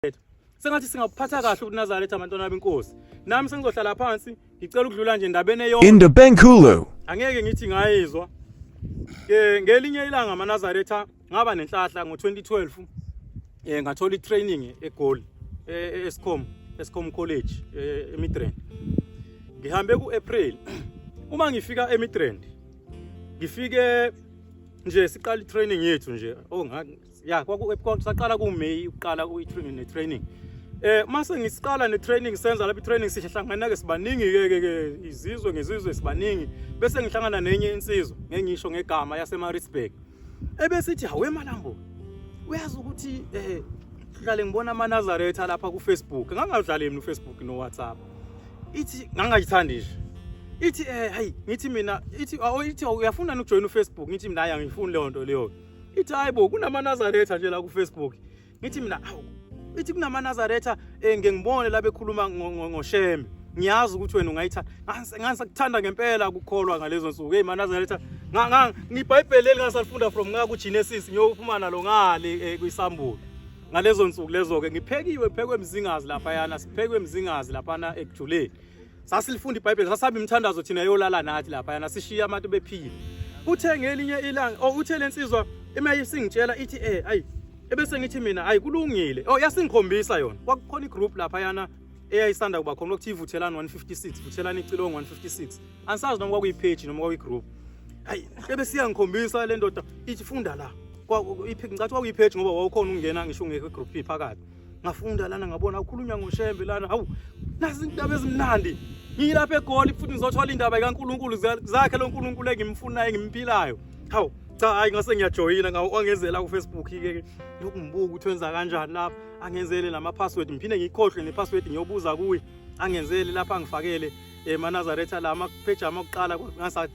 Sengathi singakuphatha kahle ubuNazaretha abantwana benkosi. Nami sengizohlala phansi ngicela ukudlula nje endabeni eyodwa. Indabankulu. Angeke ngithi ngayizwa. Ke ngelinye ilanga amaNazaretha ngaba nenhlahla ngo-2012 ngathola i-training eGoli eScom eScom College eMidrand. Ngihambe ku-April. Uma ngifika eMidrand ngifike nje siqala i-training yethu nje oh ya saqala ku-May ukuqala i-training ne-training mase ngisiqala ne-training senza lapha i-training sihlangana ke sibaningi ke ke ke izizwe ngezizwe sibaningi bese ngihlangana nenye insizwa ngengisho ngegama yaseMaritzburg ebesithi hawe Malambo uyazi ukuthi hlale ngibona amaNazaretha lapha ku-Facebook ngangadlali mina uFacebook no-WhatsApp ithi ngangayithandi nje ithi hayi ngithi mina ithi ithi uyafuna ukujoyina uFacebook ngithi mina hayi angifuni leyo nto leyo ithi hayi bo kunamaNazaretha nje la ku-Facebook ngithi mina awu ithi kunamaNazaretha ngeke ngibone la bekhuluma ngoShembe ngiyazi ukuthi wena ungayithanda ngangisakuthanda ngempela ukukholwa ngalezo nsuku hey maNazaretha ngibhayibheli leli ngasalifunda from nga kuGenesis ngiyophuma nalo ngale kwisambulo ngalezo nsuku lezo ke ngiphekiwe phekwe emzingazi lapha yana siphekwe emzingazi laphana ekujuleni sasilifunda iBhayibheli sasihamba imithandazo thina yolala nathi lapha yana sishiya abantu bephila uthe ngelinye ilanga oh uthe lensizwa emaye singitshela ithi ayi ebese ngithi mina ayi kulungile oh yasingikhombisa yona kwakukhona igroup lapha yana eyayisanda kuba khona okuthi ivuthelani 156 vuthelani icilongo 156 angisazi noma kwakuyipage noma kwakuyigroup hayi ebese iyangikhombisa le ndoda ithi funda la ngicathi kwakuyipage ngoba wawukhona ukungena ngisho ungekho egroup phakathi ngafunda lana ngabona ukhulunywa ngoShembe lana hawu nazi indaba ezimnandi ngilapha eGoli futhi ngizothola indaba kaNkuluNkulu zakhe lo Nkulunkulu engimfunayo engimphilayo hawu cha hayi ngase ngiyajoyina ngawo angenzela ku Facebook ke lokhu ngibuka ukuthi wenza kanjani lapha angenzele nama password ngiphinde ngikhohlwe ne password ngiyobuza kuye angenzele lapha angifakele emaNazaretha la ama page ami okuqala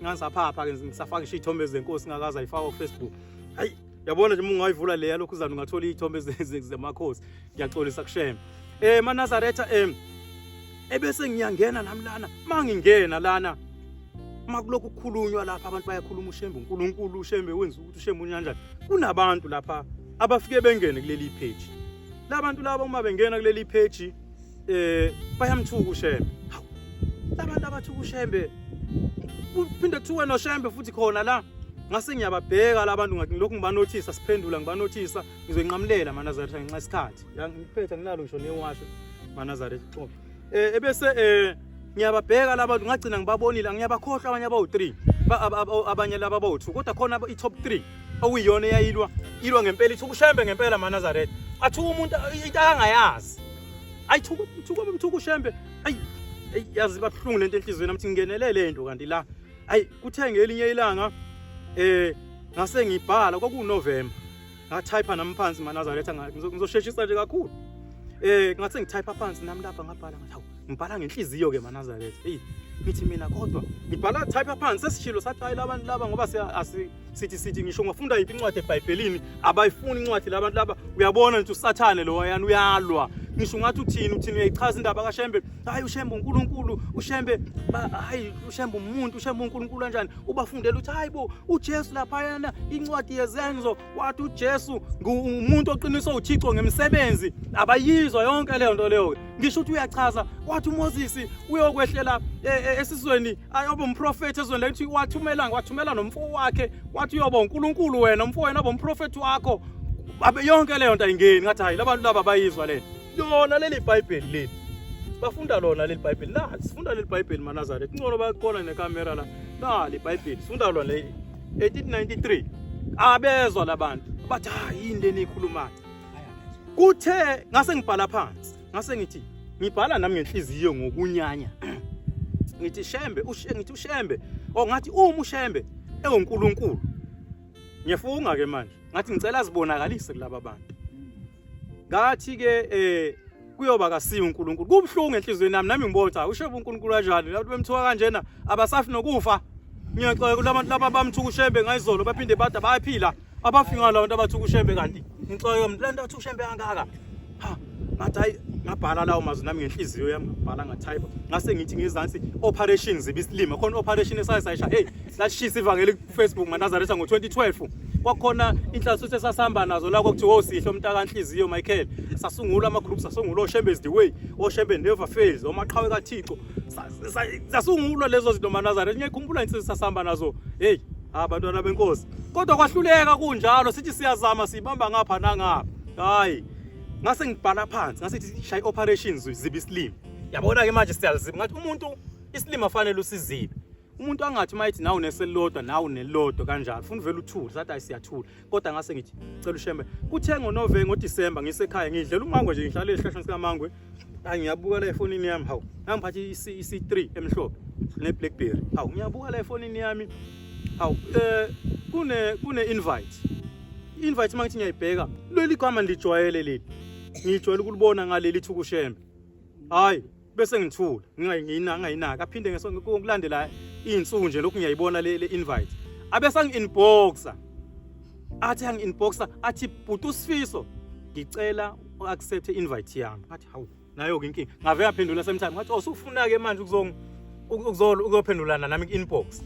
ngasaphapha ke ngisafaka ngisho iy'thombe zenkosi ngakaze ayifaka ku Facebook hayi yabona nje uma ungayivula leya lokhu uzana ungathola iy'thombe zemakhosi ngiyaxolisa kushembe maNazaretha ebese ngiyangena nami lana mangingena lana makulokhu kukhulunywa lapha abantu bayakhuluma uShembe uNkulunkulu uShembe wenza ukuthi uShembe unjanjani kunabantu lapha abafike bengene kuleli page labantu laba uma bengena kuleli page bayamthuka uShembe hawu labantu abathuka uShembe kuphinde kuthiwe noShembe futhi khona la ngase ngiyababheka labantu ngathi ngilokhu ngibanothisa siphendula ngibanothisa ngizoyinqamulela maNazaretha ngenxa yesikhathi ngiphethe nginalo ngisho newasho maNazaretha xo ebese ngiyababheka labantu ngagcina ngibabonile ngiyabakhohlwa abanye abawu3 abanye laba abawu2 kodwa khona i-top 3 okuyiyona eyayilwa ilwa ngempela ithuka uShembe ngempela maNazaretha athuka umuntu into angayazi ayithuka uthuka umthuka uShembe ayi yazi babuhlungu lento enhliziyweni nami ngingenelele into kanti la ayi kuthe ngelinye ilanga ngase ngibhala kwakuNovember ngatype nami phansi maNazaretha ngizosheshisa nje kakhulu ngathi ngitype phansi nami lapha ngabhala ngathi hawu ngibhala ngenhliziyo ke maNazaretha hey ngithi mina kodwa ngibhala type phansi sesishilo sathi hayi labantu laba ngoba sithi sithi ngisho ngafunda yiphi incwadi eBhayibhelini abayifuni incwadi labantu laba uyabona nje uSathane lo wayana uyalwa ngisho ungathi uthini uthini uyayichaza indaba kaShembe hayi uShembe uNkulunkulu uShembe hayi uShembe umuntu uShembe uNkulunkulu kanjani ubafundela uthi hayi bo uJesu lapha yana incwadi yezenzo wathi uJesu ngumuntu oqiniswa uThixo ngemisebenzi abayizwa yonke leyo nto leyo ngisho ukuthi uyachaza wathi uMoses uyokwehlela esizweni ayoba umprofeti ezweni lethi wathumela wathumela nomfo wakhe wathi uyoba uNkulunkulu wena umfo wena oba umprofeti wakho abe yonke leyo nto ayingeni ngathi hayi labantu laba bayizwa le yona leli iBhayibheli leli bafunda lona leli Bhayibheli la sifunda leli Bhayibheli maNazaretha ingcono bakhona nekamera la nali iBhayibheli sifunda lona le 1893 abezwa labantu bathi hayi yini leni ikhulumayo kuthe ngase ngibhala phansi ngase ngithi ngibhala nami ngenhliziyo ngokunyanya ngithi Shembe ngithi uShembe oh ngathi uma uShembe ewuNkulunkulu ngiyafunga ke manje ngathi ngicela azibonakalise kulaba bantu ngathi ke kuyoba kasiyo uNkulunkulu kubuhlungu enhliziyweni yami nami ngibona ukuthi uShembe uNkulunkulu kanjani labantu bemthuka kanjena abasafi nokufa ngiyaxoka kulabantu laba bamthuka uShembe ngayizolo baphinde bada bayaphila abafika labantu abathuka uShembe kanti ngixoka umuntu lento athuka uShembe kangaka ha ngathi hayi ngabhala lawo mazwi nami ngenhliziyo yami ngabhala ngatype ngase ngithi ngezansi operation zibisilima khona operation esaye sayisha hey sashisa ivangeli ku Facebook maNazaretha ngo-2012 kwakhona inhlansi esasihamba nazo la kwakuthiwa osihle umntaka nhliziyo Michael sasungula ama group groups sasungula oShembe is the way, oShembe never fails, omaqhawe kaThixo. Sasungulwa lezo zinto maNazaretha. Ngiyakhumbula insizwa sasihamba nazo. Hey, abantwana benkosi. Kodwa kwahluleka kunjalo, sithi siyazama sibamba ngapha nangapha. Hayi. Ngase ngibhala phansi, ngase sithi shay operations zibe isilima. Yabona ke manje siyaliziba. Ngathi umuntu isilima fanele usizibe. Umuntu angathi mayithi nawu neselilodwa nawu nelilodwa kanjalo. Funa uvele uthule, sathi hayi siyathula. Kodwa ngase ngithi cela uShembe. Kuthe ngoNovember ngoDecember ngisekhaya ngidlela umango nje ngihlale esihlahleni sikamangwe. Hayi ngiyabuka la efonini yami hawu. Ngangiphathe i-C3 emhlophe ne-BlackBerry. Hawu ngiyabuka la efonini yami. Hawu kune invite. Invite mangithi ngiyayibheka leli gama ngijwayele leli. Ngijwayele ukulibona ngaleli thuku Shembe. Hayi bese ngithula ngingayina ngayinaka aphinde ngesonke kulandela izinsuku nje lokhu ngiyayibona le invite. Abese angi-inboxa. Athi angi-inboxa athi bhuti uSifiso ngicela u-accept invite yami. Ngathi hawu nayo ke inkinga. Ngave ngaphendula same time ngathi usufuna ke manje ukuzophendulana nami ku-inbox.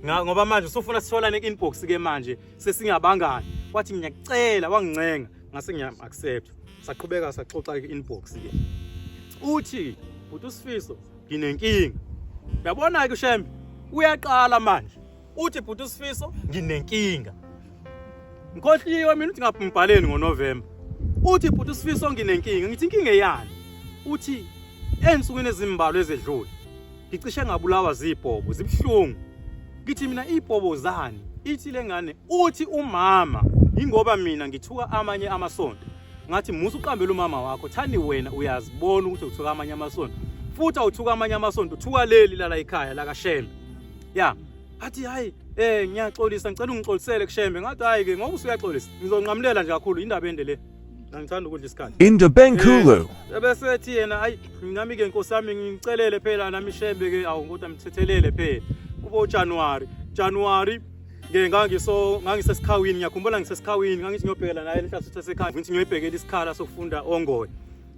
Ngoba manje usufuna sitholane ku-inbox ke manje sesingabangani. Wathi ngiyakucela wangincenga ngase ngiyam-accept. Saqhubeka saxoxa ku-inbox ke. Uthi bhuti uSifiso nginenkinga. Uyabona ke uShembe uyaqala manje. Uthi bhuti uSifiso nginenkinga. Ngikhohliwe mina ukuthi ngabhaleni ngoNovember. Uthi bhuti uSifiso nginenkinga. Ngithi inkinga eyani? Uthi ensukwini ezimbalwa ezedlule ngicishe ngabulawa zibhobo zibuhlungu. Ngithi mina ibhobo zani? Ithi lengane uthi umama ingoba mina ngithuka amanye amasonto. Ngathi musa uqambela umama wakho thani wena uyazibona ukuthi uthuka amanye amasonto. Futhi awuthuka amanye amasonto uthuka leli lala ekhaya la kaShembe. Ya athi hayi ngiyaxolisa ngicela ungixolisele kuShembe. Ngathi hayi ke ngoba usuyaxolisa ngizonqamulela nje kakhulu indaba ende le. Angithanda ukudla isikhathi. Indabenkulu. Ebese ethi yena hayi nami ke Nkosi yami ngicelele phela nami Shembe ke awu kodwa ngithethelele phela. Kubo January, January ke ngangisesikhawini ngiyakhumbula ngisesikhawini ngangithi ngiyobhekela naye lenhla sekhaya ngithi ngiyoyibhekela isikhala sokufunda ongoye.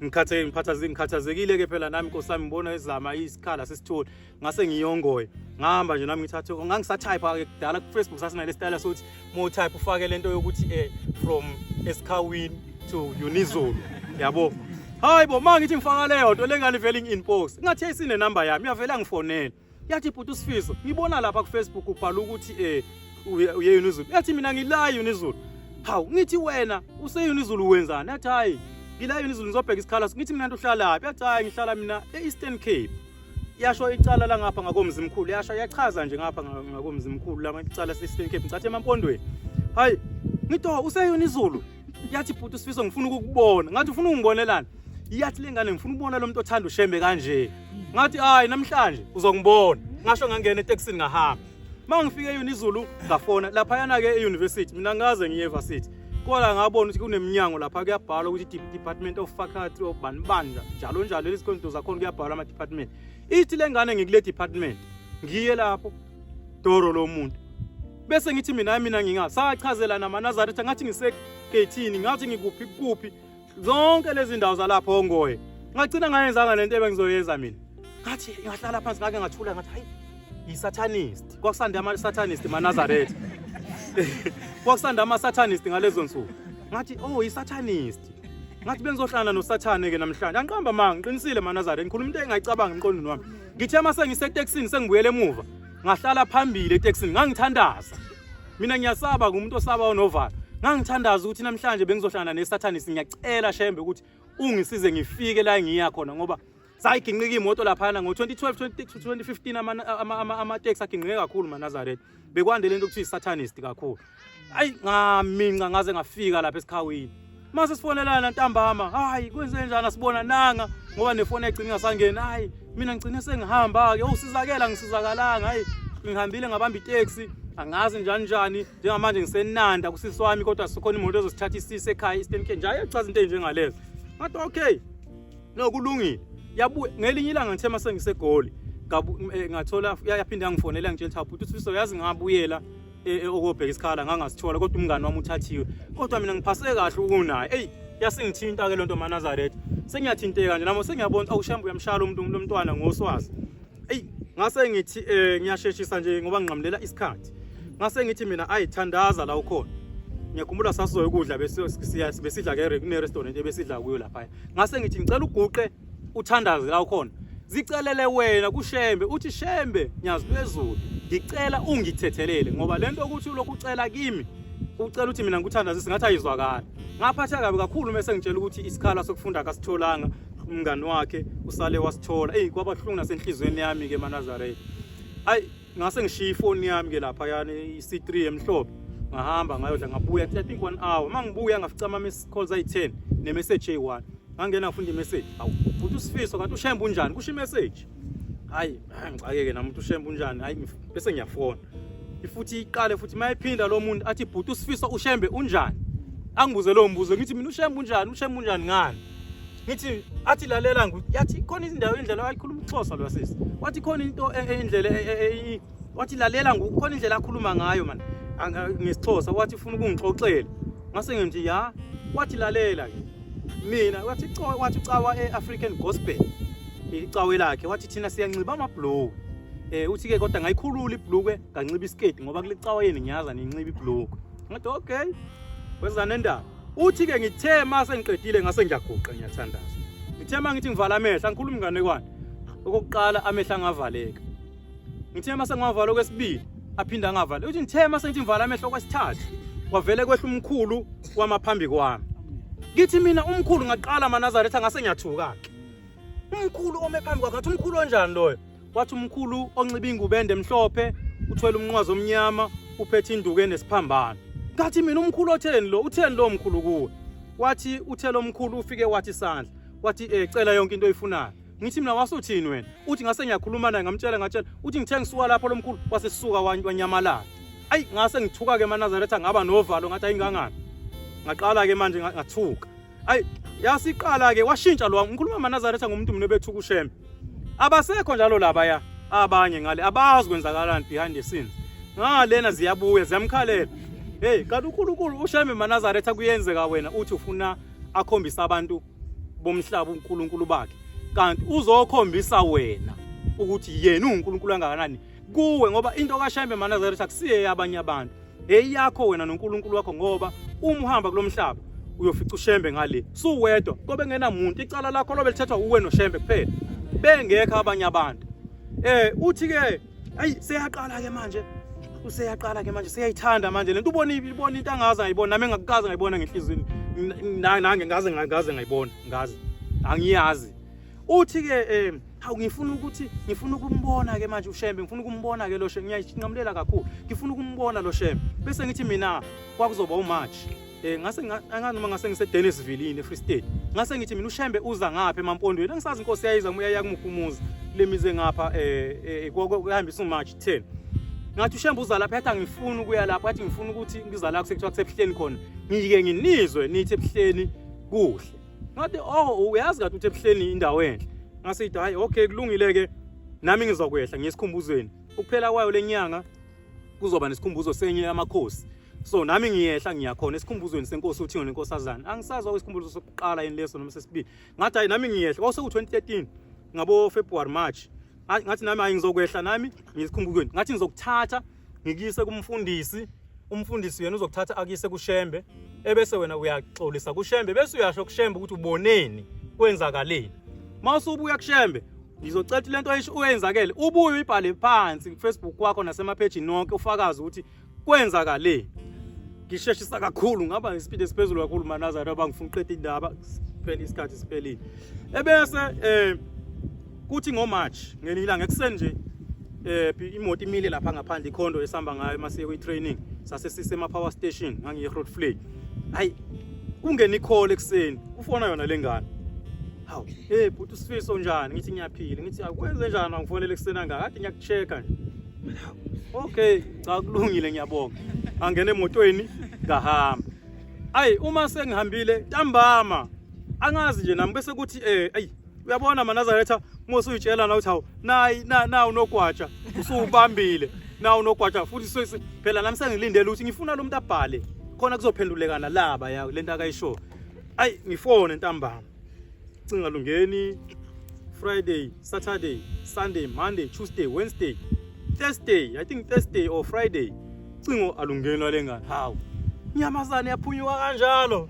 Ngikhathazekile ke phela nami Nkosi yami ngibona ezama isikhala sesithole. Ngase ngiyongoye ngihamba nje nami ngithathe ngangisatype ke kudala ku Facebook sasinale style sokuthi mo type ufake lento yokuthi from esikhawini to Unizulu yabo. Hayi bo ma ngithi ngifaka leyo nto lengane vele inbox ngathi ayisine number yami yavela ngifonela yathi bhuti uSifiso ngibona lapha ku Facebook ubhala ukuthi uye Unizulu. Yathi mina ngila Unizulu. Hawu ngithi wena use Unizulu wenzani? Yathi hayi ngila Unizulu ngizobheka isikhala. Ngithi mina uhlala phi? Yathi hayi ngihlala mina e-Eastern Cape. Yasho icala la ngapha ngakomzimkhulu yasho yachaza nje ngapha ngakomzimkhulu la icala se-Eastern Cape ngicathe emampondweni. Hayi ngithi useyunizulu. Yathi bhuti uSifiso ngifuna ukukubona. Ngathi ufuna ungibonelani? Yathi lengane ngifuna ukubona lo muntu othanda uShembe kanje. Ngathi hayi namhlanje uzongibona. Ngasho ngangena etekisini ngahamba. Mangifike eUnizulu ngafona lapha yana ke euniversity mina ngaze ngiye evarsity. Kodwa ngabona ukuthi kuneminyango lapha kuyabhalwa ukuthi Department of Faculty of bani bani njalo njalo lezi zinto zakhona kuyabhalwa ama department. Ithi lengane ngikule department ngiye lapho doro lo muntu. Bese ngithi mina ngingasachazela namaNazaretha ngathi ngisegethini ngathi ngikuphi kuphi zonke lezi ndawo zalapho ongoye. Ngagcina ngayenzanga lento ebengizoyenza mina. Ngathi ngahlala phansi ngake ngathula ngathi hayi yi-satanist. Kwakusanda ama-satanist maNazaretha. Kwakusanda ama-satanist ngalezo nsuku. Ngathi oh yi-satanist. Ngathi bengizohlangana noSathane ke namhlanje. Angiqamba manga ngiqinisile maNazaretha ngikhuluma into engayicabanga emqondweni wami. Ngithe mase ngisetekisini sengibuyele emuva ngahlala phambili etekisini ngangithandaza. Mina ngiyasaba ngumuntu osaba onovalo. Ngangithandaza ukuthi namhlanje bengizohlangana neSathanist ngiyacela Shembe ukuthi ungisize ngifike la engiya khona ngoba sayiginqika imoto laphana ngo-2012 2015 amateksi aginqike kakhulu maNazaretha. Bekwande lento okuthiwa i-satanist kakhulu. Ayi ngaminca ngaze ngafika lapha esikhawini. Mase sifonelana ntambama, hayi kwenze njani asibona nanga ngoba nefoni egcina ingasangeni. Hayi mina ngigcine sengihamba ke, usizakela ngisizakalanga. Hayi ngihambile ngabamba iteksi angazi njani njani njengamanje ngisenanda kusisi wami kodwa sikhona imoto ezosithatha isise ekhaya Eastern Cape nje ayichaza into enjengalezo. Ngathi okay no kulungile. Yabuya ngelinye ilanga ngithe mase ngisegoli ngathola yaphinda yangifonela ngitshela ukuthi bhuti uSifiso yazi ngabuyela okobheka isikhala ngangasithola kodwa umngani wami uthathiwe kodwa mina ngiphase kahle ukunaye. Ey yasingithinta ke lonto maNazaretha. Sengiyathinteka nje nami sengiyabona awushembe uyamshala umuntu lomntwana ngoswazi. Ey ngase ngithi ngiyasheshisa nje ngoba nginqamulela isikhathi. Ngase ngithi mina ayithandaza la ukhona. Ngiyakhumbula sasizoya ukudla bese besidla ke kune restaurant ebesidla kuyo lapha. Ngase ngithi ngicela uguqe uthandaze la ukhona. Zicelele wena kuShembe uthi Shembe nyazi lwezulu ngicela ungithethelele ngoba lento ukuthi ulokhu ucela kimi ucela ukuthi mina ngikuthandazise ngathi ayizwakala. Ngaphatheka kabi kakhulu uma sengitshela ukuthi isikhala sokufunda akasitholanga umngani wakhe usale wasithola. Eyi kwaba buhlungu nasenhlizweni yami ke maNazaretha. Ayi ngase ngishiya ifoni yami ke lapha yani i-C3 emhlophe ngahamba ngayodla ngabuya I think 1 hour mangibuya ngafica ama miss calls ayi-10 ne message eyi-1 ngangena ngafunda i-message awu futhi uSifiso kanti uShembe unjani kusho i-message hayi ngixakeke nami ukuthi uShembe unjani hayi bese ngiyafona futhi iqale futhi mayiphinda lo muntu athi bhuti uSifiso uShembe unjani angibuze lowo mbuzo ngithi mina uShembe unjani uShembe unjani ngani ngithi athi lalela ngu yathi khona izindawo indlela wayikhuluma uXhosa lo sisi wathi khona into e, e, indlela e, wathi lalela ngu khona indlela akhuluma ngayo man ngesiXhosa wathi ufuna ukungixoxela ngase ngithi ya wathi lalela ke mina wathi wathi ucawa e-African Gospel icawe lakhe wathi thina siyanxiba amabhluku eh uthi ke kodwa ngayikhulula ibhlukwe nganxiba isiketi ngoba kule cawa yeni ngiyaza ninxiba ibhlukwe ngathi okay weza nendaba Uthi ke ngithe mase ngiqedile ngase ngiyaguqa ngiyathandaza. Ngithe mangithi ngivala amehlo angikhulumi nganekwane. Okokuqala amehlo angavaleka. Ngithe mase ngiwavala okwesibili aphinda angavala. Uthi ngithe mase ngithi ngivala amehlo okwesithathu kwavele kwehla umkhulu wamaphambi kwami. Ngithi mina umkhulu ngaqala amaNazaretha ngase ngiyathuka ke. Umkhulu ome phambi kwakhe ngathi umkhulu onjani loyo? Wathi umkhulu onxiba ingubo ende emhlophe, uthwele umnqwazi omnyama, uphethe induku enesiphambano. Ngathi mina umkhulu otheni lo? Utheni lo mkhulu kuwe? Wathi uthe lo mkhulu ufike wathi isandla. Wathi eh cela yonke into oyifunayo. Ngithi mina wasuthini wena? Uthi ngase ngiyakhuluma naye ngamtshela ngatshela. Uthi ngithe ngisuka lapho lo mkhulu wasesuka wanyamalala. Ayi ngase ngithuka ke emaNazaretha ngaba novalo ngathi ayingangani. Ngaqala ke manje ngathuka. Ayi yasiqala ke washintsha lo ngikhuluma amaNazaretha ngomuntu mina bethuka uShembe. Abasekho njalo laba ya abanye ngale abazi kwenzakalani behind the scenes. Ngalena ziyabuya ziyamkhalela. Hey kanti uNkulunkulu uShembe maNazaretha kuyenzeka wena uthi ufuna akhombisa abantu bomhlaba uNkulunkulu bakhe kanti uzokhombisa wena ukuthi yena uNkulunkulu kangakanani kuwe ngoba into kaShembe maNazaretha akusiye yabanye abantu. Eyakho wena noNkulunkulu wakho ngoba uma uhamba kulomhlaba uyofica uShembe ngale suwedwa kobe ngenamuntu icala lakho lobe lithethwa uwe noShembe kuphela bengekho abanye abantu eh uthi ke ayi seyaqala ke manje useyaqala ke manje seyayithanda manje lento ubona ibona into angazi ngayibona nami engakukaze ngayibona ngenhlizweni nange ngaze ngaze ngayibona ngazi angiyazi uthi ke eh Hawu ngifuna ukuthi ngifuna ukumbona ke manje uShembe ngifuna ukumbona ke lo Shembe ngiyayinqamulela kakhulu ngifuna ukumbona lo Shembe bese ngithi mina kwakuzoba uMarch eh ngase angazi noma ngase ngise Dennisville yini eFree State ngase ngithi mina uShembe uza ngapha emampondweni angisazi inkosi yayiza uyaya kumuphumuza lemize ngapha eh, eh kuhambisa uMarch 10 ngathi uShembe uza lapha yathi angifuni ukuya lapha yathi ngifuna ukuthi ngiza la kusekuthiwa kusebuhleni khona ngike nginizwe nithi ebuhleni kuhle Ngathi oh uyazi kathi uthi ebuhleni indawo enhle. Ngase ngithi hayi okay kulungile ke nami ngizokwehla ngiye esikhumbuzweni. Ukuphela kwayo lenyanga kuzoba nesikhumbuzo senye yamakhosi. So nami ngiyehla ngiyakhona esikhumbuzweni senkosi uThingo nenkosazana. Angisazi kwakuyisikhumbuzo sokuqala yini leso noma sesibili. Ngathi hayi nami ngiyehla kwakuseku 2013 ngabo February March. Ngathi nami hayi ngizokwehla nami ngiyesikhumbuzweni. Ngathi ngizokuthatha ngikuyise kumfundisi umfundisi yena uzokuthatha akuyise kuShembe ebese wena uyaxolisa kuShembe bese uyasho kuShembe ukuthi uboneni kwenzakaleni uma usubuya kuShembe ngizocela ukuthi lento oyisho uyenzakele ubuye uyibhale phansi kuFacebook wakho nasemaphejini wonke ufakaze ukuthi kwenzakaleni ngisheshisa kakhulu ngaba ngesipidi esiphezulu kakhulu manazareth abangifuna uqeda indaba siphele isikhathi siphelile ebese eh kuthi ngoMarch ngelinye ilanga ekuseni nje eh imoto imile lapha ngaphandle ikhondo esihamba ngayo masiye kwi training sase sisema power station ngangiye Grootvlei hayi kungena icall ekuseni ufona yona lengane hawu hey bhuti uSifiso njani ngithi ngiyaphila ngithi akwenze njani angifonele ekuseni angaka kade ngiyakuchecka nje okay cha kulungile ngiyabonga angena emotweni ngahamba ayi uma sengihambile ntambama angazi nje nami bese kuthi eh ayi uyabona manazaretha uma usuyitshela na uthi hawu nayi na na unogwaja usuwubambile na unogwaja futhi phela nami sengilindele ukuthi ngifuna lo muntu abhale khona kuzophendulekana laba ya lento akayisho ayi ngifone ntambama cinga lungeni Friday Saturday Sunday Monday Tuesday Wednesday Thursday I think Thursday or Friday cingo alungeni lwalengane hawu Inyamazane yaphunyuka kanjalo.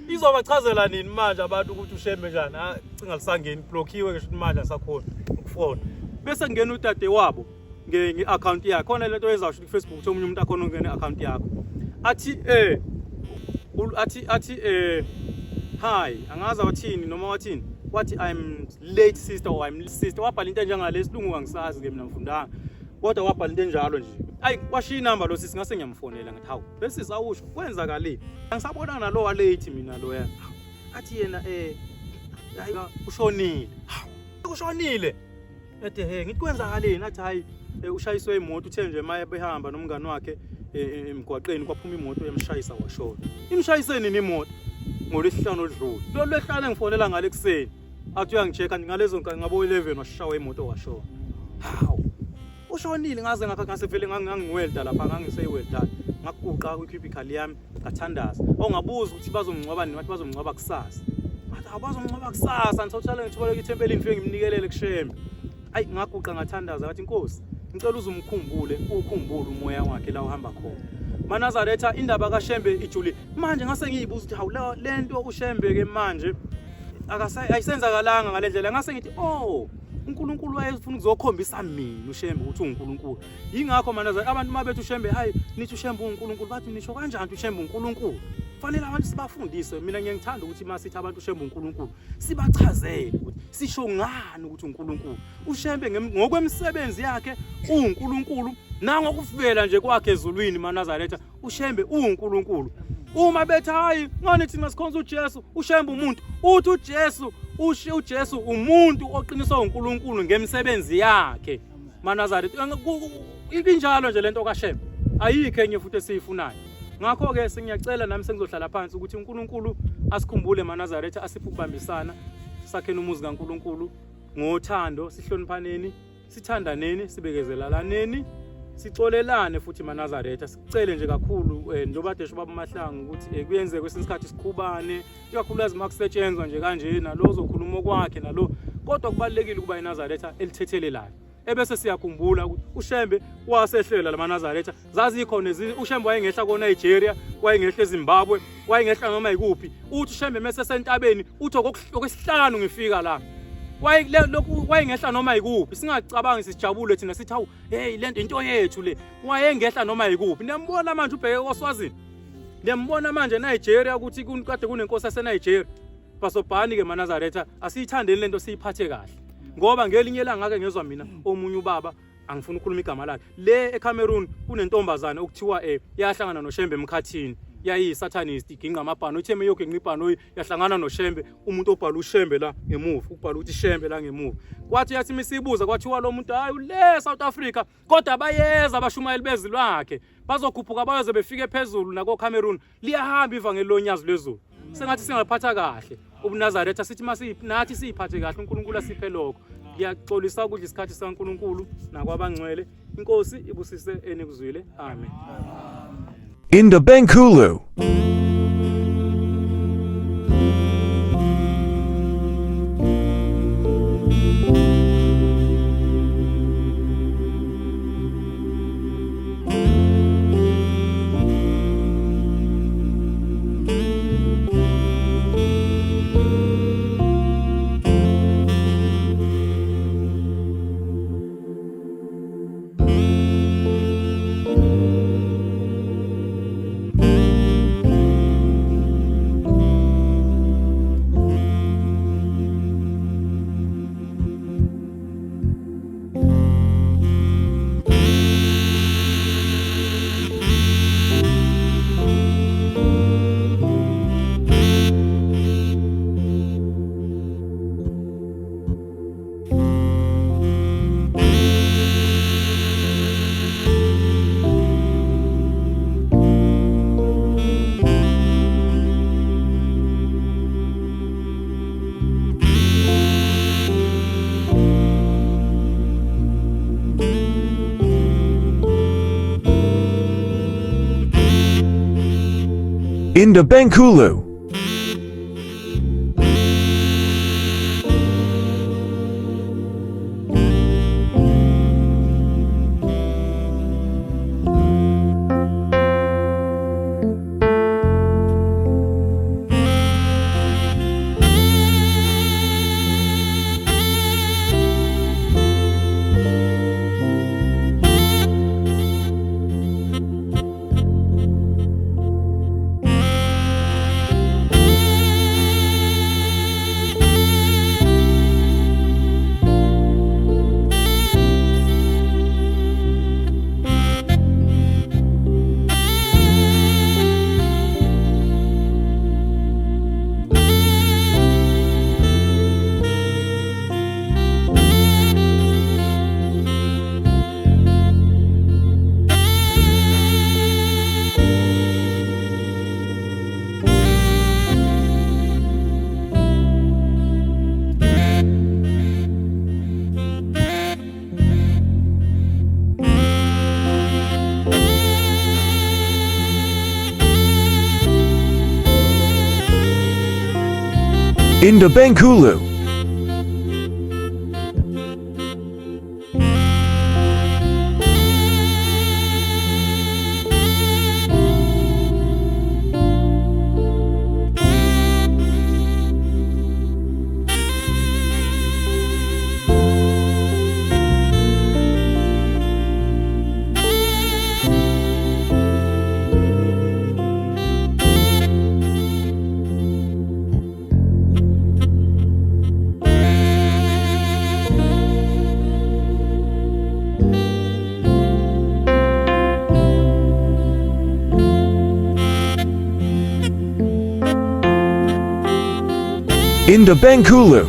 Izobachazela nini manje abantu ukuthi ushembe njani? Ah, cinga lisangeni blockiwe ngisho ukuthi manje asakhona ukufona. Bese kungena udade wabo nge-account yakhe. Khona lento yenza usho ku-Facebook ukuthi omunye umuntu akhona ukungena i-account yakho. Athi athi athi hi, angazi wathini noma wathini. Wathi I'm late sister or I'm sister. Wabhala into enjengale isilungu angisazi ke mina ngifundanga. Kodwa wabhala into enjalo nje. Ayi washiya inamba lo sisi ngase ngiyamfonela ngathi hawu bese sawusho kwenzakaleni. Angisabonanga nalo wa late mina loya. Athi yena hayi ushonile. Hawu ushonile. Ethi he ngithi kwenzakaleni athi hayi ushayiswe imoto uthe nje maye behamba nomngani wakhe emgwaqeni kwaphuma imoto yamshayisa washona. Imshayise nini imoto? NgoLwesihlanu oludlule. Lolu lwesihlanu engifonela ngale kuseni. Athi uyangi-check-a ngalezo ngabo 11 washawa imoto washona. Hawu. Ushonile ngaze ngakha ngase vele ngangiwelda lapha ngangiseyiwelda. Ngaguqa kwi-cubicle yami ngathandaza. Ongabuza ukuthi bazomngcwaba nini wathi bazomngcwaba kusasa. Ngathi hawu bazomngcwaba kusasa ngithothale ngithola ithempelini ngifike ngimnikelele kushembe. Ayi ngaguqa ngathandaza ngathi Nkosi ngicela uzumkhumbule ukhumbule umoya wakhe la uhamba khona. MaNazaretha indaba kaShembe ijule. Manje ngase ngiyibuza ukuthi hawu lento uShembe ke manje ayisenzakalanga ngale ndlela ngase ngithi oh uNkulunkulu wayefuna ukuzokhombisa mina uShembe ukuthi uNkulunkulu. Yingakho manje abantu uma bethi uShembe hayi nithi uShembe uNkulunkulu bathi nisho kanjani ukuthi uShembe uNkulunkulu. Fanele abantu sibafundise. Mina ngiye ngithanda ukuthi uma sithi abantu uShembe uNkulunkulu sibachazele ukuthi sisho ngani ukuthi uNkulunkulu. uShembe ngokwemisebenzi yakhe uNkulunkulu nangokuvela nje kwakhe ezulwini maNazaretha uShembe uNkulunkulu. Uma bethi hayi ngani thina sikhonza uJesu uShembe umuntu uthi uJesu uJesu umuntu oqiniswa uNkulunkulu ngemisebenzi yakhe maNazaretha injalo nje lento kaShembe ayikho enye futhi esiyifunayo. Ngakho-ke sengiyacela nami sengizohlala phansi ukuthi uNkulunkulu asikhumbule maNazaretha asiphe ukubambisana sakheni umuzi kaNkulunkulu ngothando sihloniphaneni sithandaneni sibekezelalaneni sixolelane futhi maNazaretha sicele nje kakhulu njengoba desho baba Mahlangu ukuthi kuyenzeka kwesinye isikhathi sikhubane ikakhulukazi uma kusetshenzwa nje kanje nalo ozokhuluma okwakhe nalo kodwa kubalulekile ukuba iNazaretha elithethelelayo ebese siyakhumbula ukuthi uShembe wasehlela lamaNazaretha zazikhona uShembe wayengehla koNigeria wayengehla eZimbabwe wayengehla noma yikuphi uthi uShembe mese sentabeni uthi okwesihlanu ngifika la wayengehla noma yikuphi singacabangi sijabule thina sithi hawu hey lento into yethu le wayengehla noma yikuphi niyambona manje ubheke koSwazini niyambona manje eNigeria ukuthi kade kunenkosi yaseNigeria Basobhani ke maNazaretha asiyithandeni lento siyiphathe kahle ngoba ngelinye ilanga ngake ngezwa mina omunye ubaba angifuni ukukhuluma igama lakhe le eCameroon kunentombazane okuthiwa yahlangana noShembe emkhathini yayiyi-satanist iginqa amabhano ithe meyoginqa ibhanoyi yahlangana noShembe umuntu obhala uShembe la ngemuva ukubhala ukuthi Shembe la ngemuva kwathi yathi misibuza kwathiwa lo muntu hayi ule South Africa kodwa bayeza abashumayeli bezwi lwakhe bazokhuphuka bayoze befike phezulu nako Cameroon liyahamba ivangeli lonyazi lwezulu sengathi singaphatha kahle ubuNazaretha sithi masi nathi siyiphathe kahle uNkulunkulu asiphe lokho. Ngiyaxolisa ukudla isikhathi sikaNkulunkulu nakwabangcwele. Inkosi ibusise enikuzwile. Amen. Indabankulu. Indabankulu. Ndabankulu. Ndabankulu.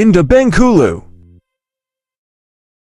Ndabankulu.